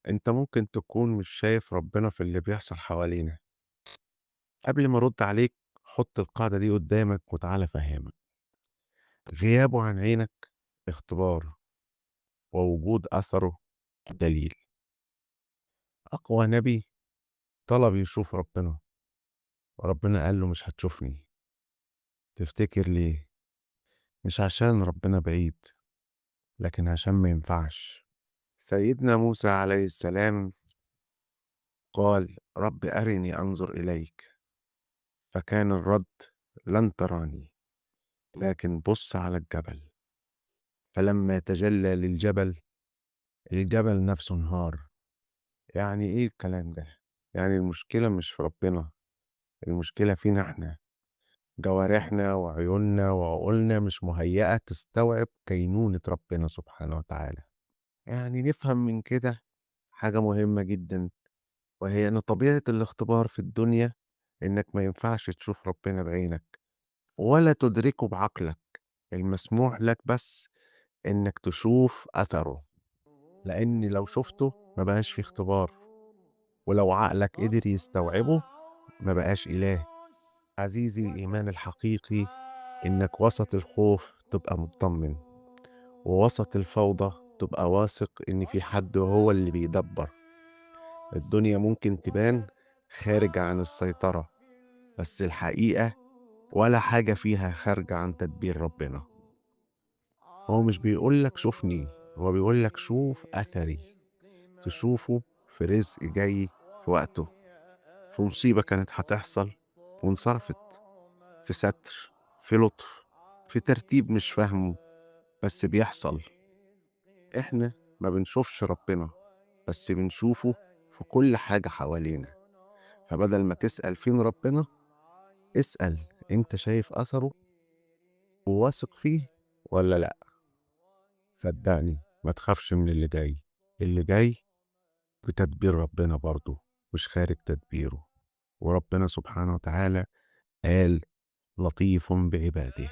أنت ممكن تكون مش شايف ربنا في اللي بيحصل حوالينا. قبل ما أرد عليك حط القاعدة دي قدامك وتعالى أفهمك. غيابه عن عينك اختبار، ووجود أثره دليل. أقوى نبي طلب يشوف ربنا، وربنا قال له مش هتشوفني. تفتكر ليه؟ مش عشان ربنا بعيد، لكن عشان ما ينفعش. سيدنا موسى عليه السلام قال: رب أرني أنظر إليك، فكان الرد: لن تراني، لكن بص على الجبل. فلما تجلى للجبل، الجبل نفسه انهار. يعني إيه الكلام ده؟ يعني المشكلة مش في ربنا، المشكلة فينا إحنا. جوارحنا وعيوننا وعقولنا مش مهيئة تستوعب كينونة ربنا سبحانه وتعالى. يعني نفهم من كده حاجة مهمة جدا، وهي إن طبيعة الاختبار في الدنيا إنك ما ينفعش تشوف ربنا بعينك ولا تدركه بعقلك. المسموح لك بس إنك تشوف أثره، لأن لو شفته ما بقاش في اختبار، ولو عقلك قدر يستوعبه ما بقاش إله. عزيزي، الإيمان الحقيقي إنك وسط الخوف تبقى مطمن، ووسط الفوضى تبقى واثق إن في حد هو اللي بيدبر. الدنيا ممكن تبان خارجة عن السيطرة، بس الحقيقة ولا حاجة فيها خارجة عن تدبير ربنا. هو مش بيقولك شوفني، هو بيقولك شوف أثري. تشوفه في رزق جاي في وقته، في مصيبة كانت هتحصل وانصرفت، في ستر، في لطف، في ترتيب مش فاهمه بس بيحصل. احنا ما بنشوفش ربنا، بس بنشوفه في كل حاجة حوالينا. فبدل ما تسأل فين ربنا، اسأل انت شايف أثره وواثق فيه ولا لأ. صدقني ما تخافش من اللي جاي، اللي جاي بتدبير ربنا برضه، مش خارج تدبيره. وربنا سبحانه وتعالى قال: لطيف بعباده.